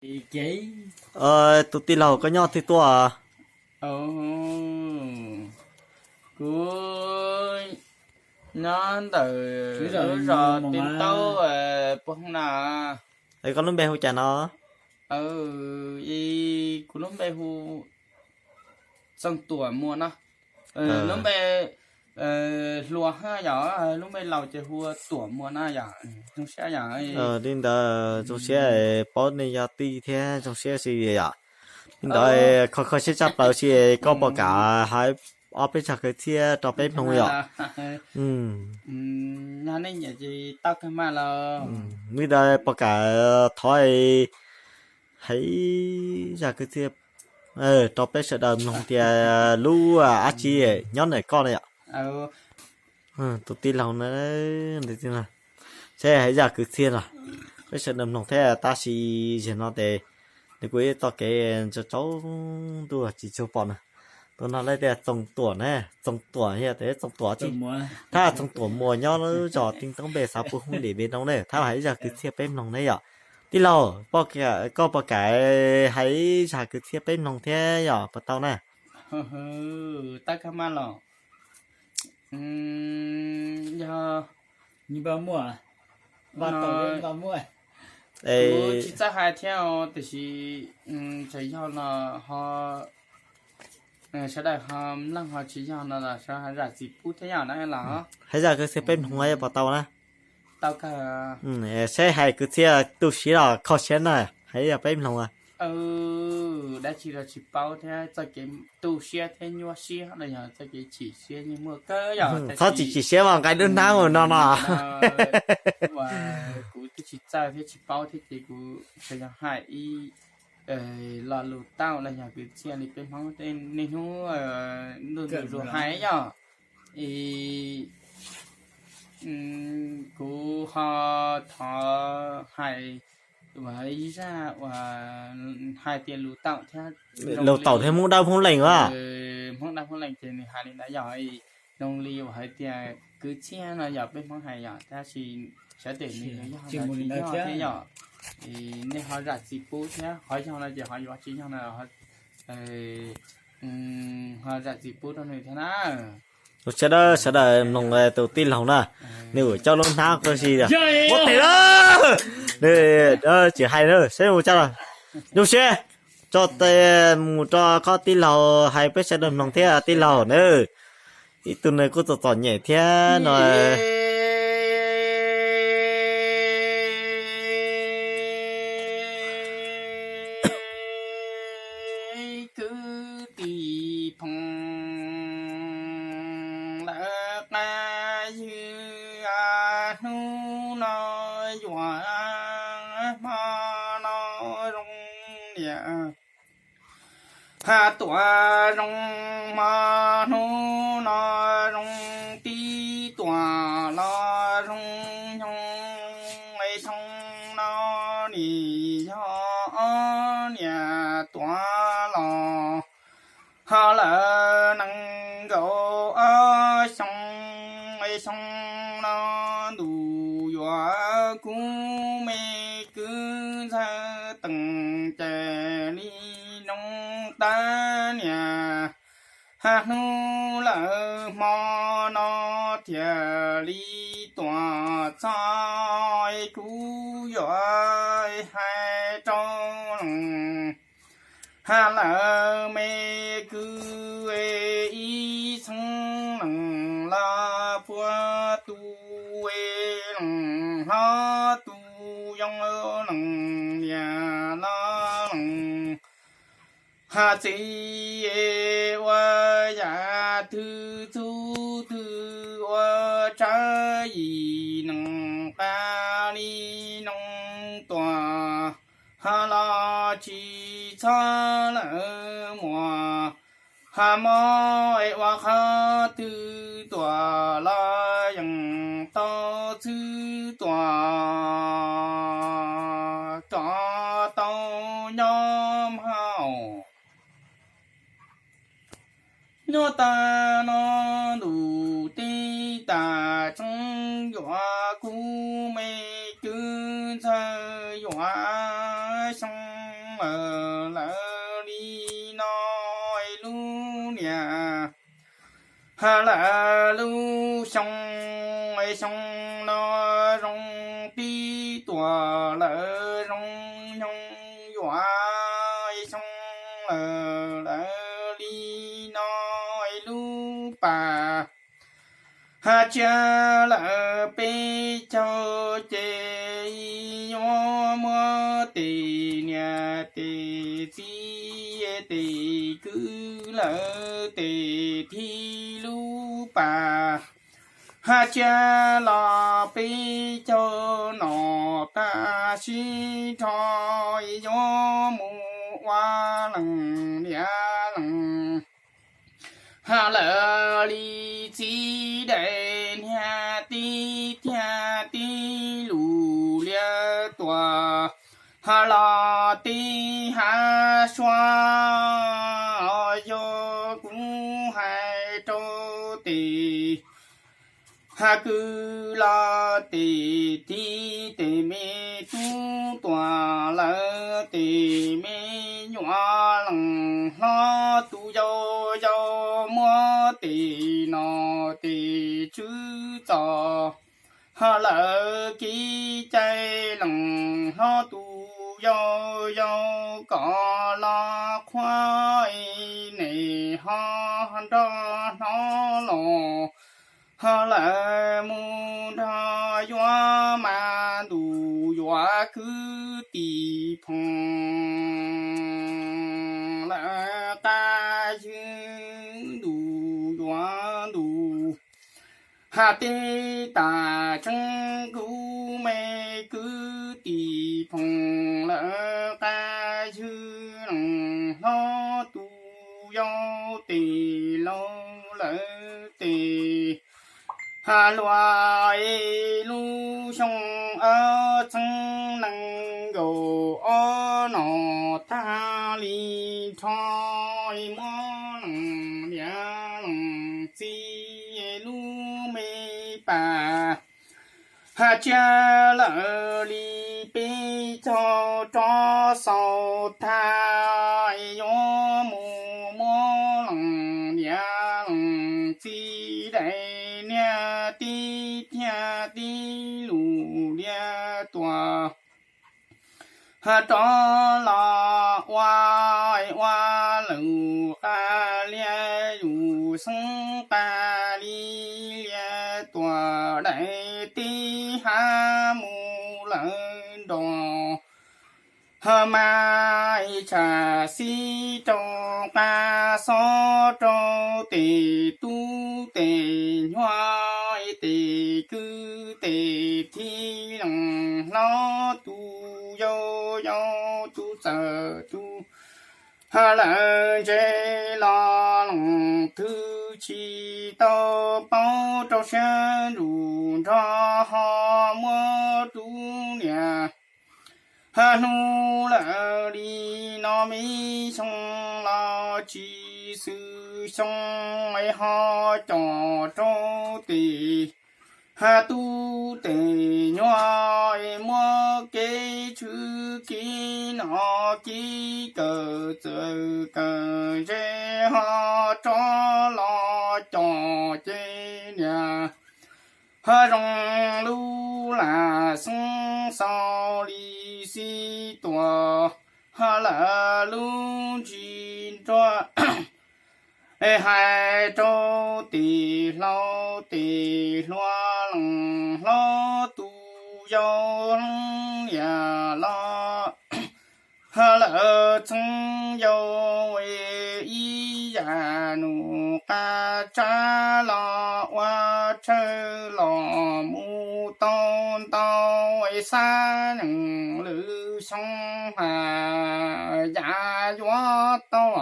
Tus tij laug koj nyob twg tuaj? Kuv nyob ntawm lub zos Tib Taub puag na. Koj lub npe hu cas no? Kuv lub npe hu Txooj Tuam Muas no. Lub npe hluas yog, lub npe laus ces hu ua Tuam Muas no yog. Zoo siab yog. Li ntawd zoo siab paub nej yog tij thiab zoo siab si yom. Li ntawd kho kho siab tshaj plaws si koj puas kam hais ob peb zag kwv txhiaj rau peb mloog yom? Li ntawd puas kam thov hais zag kwv txhiaj rau peb sawv daws mloog tias lub dab tsi nyob ntawm koj na yom? Tus tij laug na, seb hais zaj kwv txhiaj no peb sawv daws mloog thiab, tab sis zaum no ces nws kuj ib txoj kev tsaus ntuj tsis tshua pom na. Tus no lawv tias Txooj Tuam na, Txooj Tuam thiab Txooj Tuam tsis, thab Txooj Tuam Muas nyob lub zos Tib Taub npe xav pub hub lim npe no ne, thab hais zaj kwv txhiaj peb mloog ne yom. Tij laug, koj puas kam hais zaj kwv txhiaj peb mloog thiab yom, puas tau na? Tab kab maj los yog, kuv tsis txawj hais thiab os, tiam sis txawm yog los ho sawv daws ho mloog ho tsis yog no los sawv daws zam txim pub thiab yom na los. Hais zaj kwv txhiaj peb mloog puas tau na? Tau kawg. Seb hais kwv txhiaj tu siab los kho siab na, hais yog peb mloog. Dab tsi los tsis paub thiab, txoj kev tu siab thiab nyuaj siab los yog txoj kev chim siab yeej muaj kawg yom. Txhob tsis chim siab mas nqa lub hnab mus no no. Kuv twb tsis txawj thiab tsis paub thiab ces kuv tsuas yog hais ib lo lus tau los yog kwv txhiaj li peb Hmoob niaj hnub ntuj ntu zus hais yom. Es kuv ho thov hais ib zaj uas hais tias lus taum thiab, lus taum thiab Hmoob dawb Hmoob lees a. Hmoob dawb Hmoob lees ces nws hais li ntawd yog zoo li uas hais tias kwv txhiaj no yog peb Hmoob hais yom, tab sis sawv daws nws yog tsis yog thiab yom. Nej ho zam txim pub thiab, qhov yog no ces ho yuav, tsis yog no ho zam txim pub rau nws thiab na. Sawv daws, sawv daws mloog tus tij laug na, nws ua coj lub hnab ko si ua tes na, nws tsis hais na, seb mus tsa zoo siab tso tes mus rau koj tij laug, hais peb sawv daws mloog thiab tij laug na. Ib tug nws kuj txom txom nyem thiab no. Kwv tij phooj ywg lawv qab ywg, hnub no yuav hmo no zoo niam ha tuam zoo, hmo hnub no zoo, tib tuam los zoo nyoog, thoob no nim yog ob niam tuam los ho lawm nees nkaum ob xyoo, xyoo no ntuj yuav kub me kwv ntxawg teem ces li noo tab niam ha hnub lawm hmo no thiaj li tuam txog, kuv yuav hais rau lees ha lawm me kwv, ib txheeb lees los puag tus lees hlob, tus yoo lees niam los lees ha txiv, ua yam twg txuj twg ua tsawv, yim nees qab li noo tuam ha los tsis txhob lawm muam ha mob, es ua qhov twg tuam los yeej tau txwv tuam, rov tau nyob hauv nyob tas no ntuj teb tas tseeb, yuav kub me kwv ntxawg yuav xyoo lawm li no lub niam. Lawv lub xyoo, xyoo no zoo tib tuam lawv zoo nyoog yuav xyoo lawm lawv li no lub pas. Hab tsiab lawm peb caug ces yuav muab tes niam tes txiv tes kwv lawm tes thib lub pas. Hab tsiab los peb caug no tag sib nrho yuav mus ua leej niam leej. Hab lawv li txiv daim niag tib thiaj tib lus liab tuam. Hab los tib hab suab yog kuv hais rau tes. Hab kwv los tes txiv tes me tub tuam lawm tes me nyuam leej hlob tus yau yau muab tes no tes tswv txom. Hab lawv kev cai leej hlob tus yau yau kom los qhuab ib nem ho nrog hnov los. Hab lawv mus nrog yuav mas ntuj yuav kwv tij phooj lawv qab ywg ntuj yuav ntuj. Hab teb tas tseeb kuv me kwv tij phooj lawv qab ywg leej hlob tus yau tes laus lawm tes. Hab luag es lub xyoo ob txhiab nees nkaum ob no tag li nrho muab leej niam leej txiv lub me pas. Hab tsiab lawm li peb caug rov xaus tag yuav mus muab leej niam leej txiv daim niag tib thiaj tib lus liab tuam. Hab rov los ua ua lus qab liab lus xeeb qab li liab tuam daim teb hab mus lawm nrog. Hab mas ib tsam xib rau qab xob rau tes tub tes nyuam tes kwv tes thib leej hlob tus yau yau tus txawm tus. Hab lawv ntse los leej twg tsis tau paub rau siab ntsws nrog ho muab rub niam. Hab hnub lawm li no me xyoo los tsis xwm xyoo es ho com rau tes. Hab tub tes nyuam es muab kev tshwm kev nom kev kawm txawm kawm ntse ho rov los com ces niam. Hab zoo lub lam xeeb xaus li xib tuam. Hab lawv lub ntsis nruab es hais rau tes hlau tes hluas leej hlob tus yau niam los. Hab lawv txheeb yau ib yam nus qab tsab los ua tshawj los mus tau ntau xab nees lwm xyoo has yam yuav tau.